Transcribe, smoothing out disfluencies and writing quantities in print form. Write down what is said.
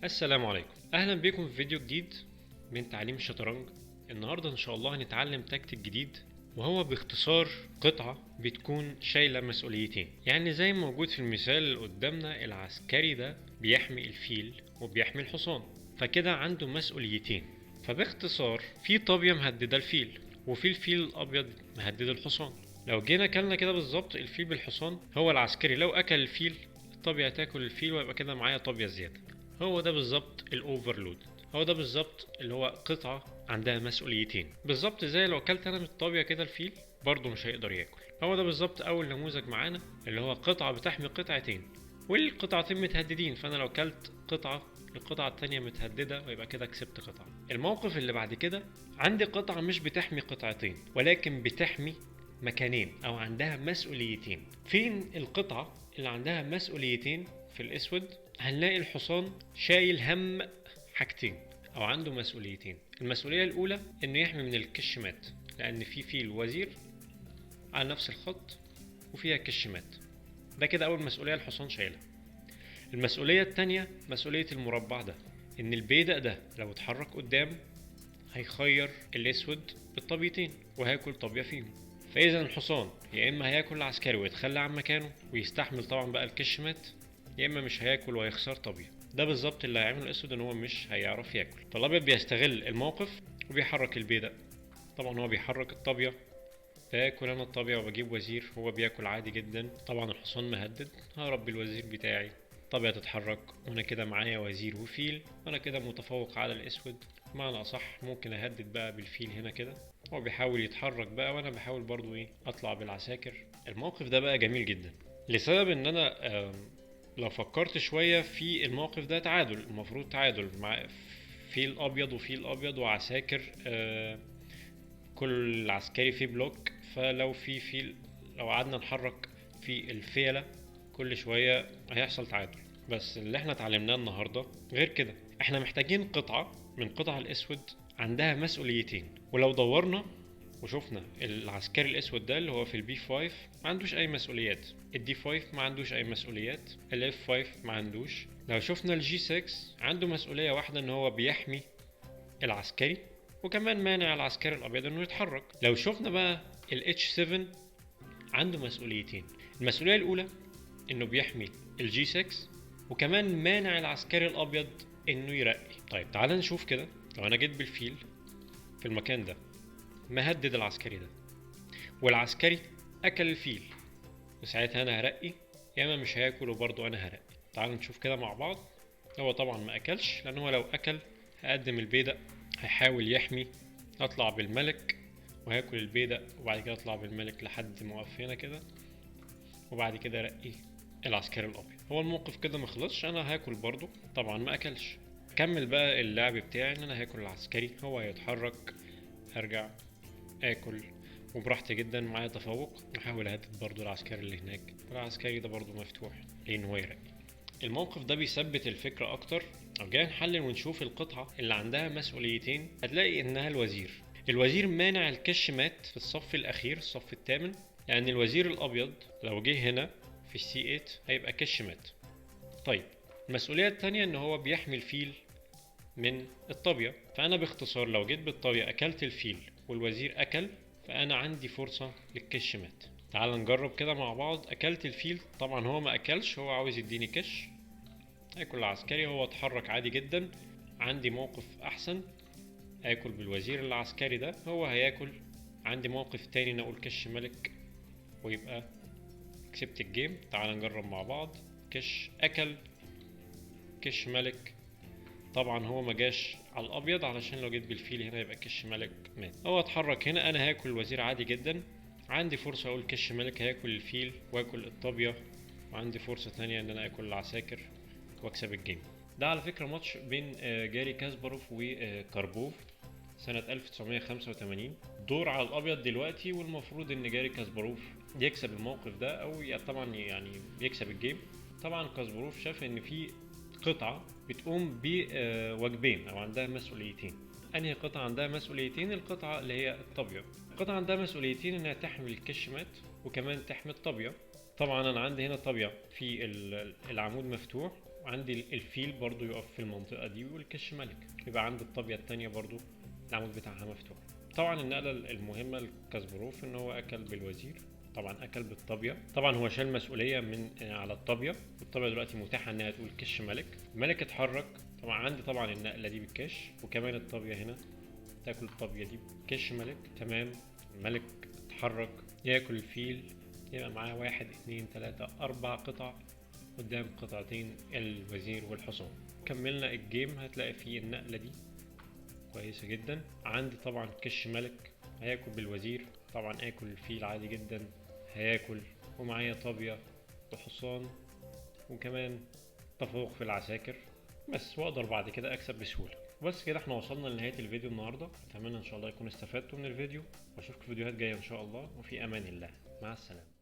السلام عليكم، اهلا بكم في فيديو جديد من تعليم الشطرنج. النهارده ان شاء الله هنتعلم تكتيك جديد، وهو باختصار قطعة بتكون شايلة مسؤوليتين. يعني زي ما موجود في المثال اللي قدامنا، العسكري ده بيحمي الفيل وبيحمي الحصان، فكده عنده مسؤوليتين. فباختصار في طابية مهددة الفيل، وفي الفيل الابيض مهدد الحصان. لو جينا اكلنا كده بالظبط الفيل بالحصان، هو العسكري لو اكل الفيل الطابية هتاكل الفيل، ويبقى كده معايا طابية زيادة. هو ده بالظبط ال overload، هو ده بالظبط اللي هو قطعة عندها مسؤوليتين. بالظبط زي لو اكلت انا من الطابية كده الفيل برضه مش هيقدر ياكل. هو ده بالظبط اول نموذج معانا، اللي هو قطعة بتحمي قطعتين والقطعتين متهددين، فانا لو اكلت قطعة القطعة التانية متهددة، ويبقى كده كسبت قطعة. الموقف اللي بعد كده عندي قطعة مش بتحمي قطعتين ولكن بتحمي مكانين او عندها مسؤوليتين. فين القطعة اللي عندها مسؤوليتين؟ في الاسود هنلاقي الحصان شايل هم حاجتين او عنده مسؤوليتين. المسؤولية الاولى انه يحمي من الكشمات، لان في فيل وزير على نفس الخط وفيها كشمات. ده كده اول مسؤولية الحصان شايلها. المسؤولية التانية مسؤولية المربع ده، ان البيدق ده لو اتحرك قدام هيخير الاسود بالطابيتين وهياكل طابية فيهم. فاذا الحصان يا اما هياكل العسكري ويتخلى عن مكانه ويستحمل طبعا بقى الكشمات، يا اما مش هياكل وهيخسر طابية. ده بالظبط اللي هيعمله الاسود، ان هو مش هيعرف ياكل. فالابيض بيستغل الموقف وبيحرك البيدق، طبعا هو بيحرك الطابية، باكل انا الطابية وبجيب وزير، هو بياكل عادي جدا. طبعا الحصان مهدد، هرب بالوزير بتاعي، الطابية تتحرك وانا كده معايا وزير وفيل، وانا كده متفوق على الاسود. بمعنى اصح ممكن اهدد بقى بالفيل هنا كده، هو بيحاول يتحرك بقى وانا بحاول برضو اطلع بالعساكر. الموقف ده بقى جميل جدا، لسبب ان انا لو فكرت شوية في الموقف ده تعادل، المفروض تعادل مع فيل ابيض وفيل ابيض وعساكر، كل عسكري فيه block. فلو في فيل، لو قعدنا نحرك في الفيلة كل شوية هيحصل تعادل. بس اللي احنا اتعلمناه النهاردة غير كده، احنا محتاجين قطعة من قطع الاسود عندها مسؤوليتين. ولو دورنا وشفنا العسكري الاسود ده اللي هو في ال B 5 ما عندوش اي مسؤوليات، ال D 5 ما عندوش اي مسؤوليات، ال F 5 ما عندوش. لو شفنا ال G 6 عنده مسؤولية واحدة، ان هو بيحمي العسكري وكمان مانع العسكري الابيض انه يتحرك. لو شفنا بقى ال H 7 عنده مسؤوليتين. المسؤولية الاولى انه بيحمي ال G 6 وكمان مانع العسكري الابيض انه يرقي. طيب تعال نشوف كده، لو انا جيت بالفيل في المكان ده مهدد العسكري ده، والعسكري اكل الفيل، وساعتها انا هرقي يا اما مش هياكل وبرضه انا هرقي. تعالوا نشوف كده مع بعض. هو طبعا ما اكلش، لان هو لو اكل هقدم البيدق، هيحاول يحمي، اطلع بالملك وهاكل البيدق، وبعد كده اطلع بالملك لحد ما اقف هنا كده، وبعد كده ارقي العسكري الابيض. هو الموقف كده ما خلصش، انا هاكل برضه، طبعا ما اكلش. كمل بقى اللعب بتاعي ان انا هاكل العسكري، هو هيتحرك، هرجع اكل وبراحتي جدا، معايا تفوق. احاول اهدد برضو العسكري اللي هناك، والعسكري ده برضو مفتوح لان هو يرقي. الموقف ده بيثبت الفكرة اكتر. لو جينا نحلل ونشوف القطعة اللي عندها مسؤوليتين هتلاقي انها الوزير. الوزير مانع الكش مات في الصف الاخير، الصف الثامن، لان الوزير الابيض لو جه هنا في ال C 8 هيبقى كش مات. طيب المسؤولية التانية ان هو بيحمي الفيل من الطابية، فأنا باختصار لو جيت بالطابية أكلت الفيل والوزير أكل، فأنا عندي فرصة للكش مات. تعال نجرب كده مع بعض. أكلت الفيل، طبعا هو ما أكلش، هو عاوز يديني كش، أكل العسكري، هو اتحرك عادي جدا. عندي موقف أحسن، أكل بالوزير العسكري ده، هو هياكل. عندي موقف تاني إن أقول كش ملك ويبقى كسبت ال game. تعال نجرب مع بعض. كش أكل، كش ملك. طبعا هو ما جاش على الابيض علشان لو جيت بالفيل هنا يبقى كش ملك مات. هو اتحرك هنا، انا هاكل الوزير عادي جدا. عندي فرصه اقول كش ملك هياكل الفيل واكل الطابيه، وعندي فرصه تانية ان انا اكل العساكر واكسب ال game. ده على فكره ماتش بين جاري كاسباروف وكاربوف سنه 1985. دور على الابيض دلوقتي، والمفروض ان جاري كاسباروف يكسب الموقف ده، او طبعا يعني يكسب ال game. طبعا كاسباروف شاف ان في قطعة بتقوم بواجبين أو عندها مسؤوليتين. أنهي قطعة عندها مسؤوليتين؟ القطعة اللي هي الطابية. القطعة عندها مسؤوليتين، إنها تحمي الكشمات وكمان تحمي الطابية. طبعا أنا عندي هنا طابية في العمود مفتوح، وعندي الفيل برضو يقف في المنطقة دي والكش ملك، يبقى عندي الطابية التانية برضو العمود بتاعها مفتوح. طبعا النقلة المهمة لكاسباروف ان هو اكل بالوزير، طبعا اكل بالطابية، طبعا هو شال مسؤولية من على الطابية، والطابية دلوقتي متاحة انها تقول كش ملك. الملك اتحرك، طبعا عندي طبعا النقلة دي بالكش، وكمان الطابية هنا تاكل الطابية دي كش ملك. تمام، الملك اتحرك ياكل الفيل، يبقى معاه 1 2 3 4 قطع قدام قطعتين الوزير والحصان. كملنا ال game، هتلاقي فيه النقلة دي كويسة جدا. عندي طبعا كش ملك هياكل بالوزير، طبعا اكل الفيل عادي جدا هياكل، ومعايا طابية وحصان وكمان تفوق في العساكر بس، واقدر بعد كده اكسب بسهولة. بس كده احنا وصلنا لنهاية الفيديو النهاردة، اتمنى ان شاء الله يكون استفدتوا من الفيديو، واشوفكم في فيديوهات جاية ان شاء الله، وفي امان الله، مع السلامة.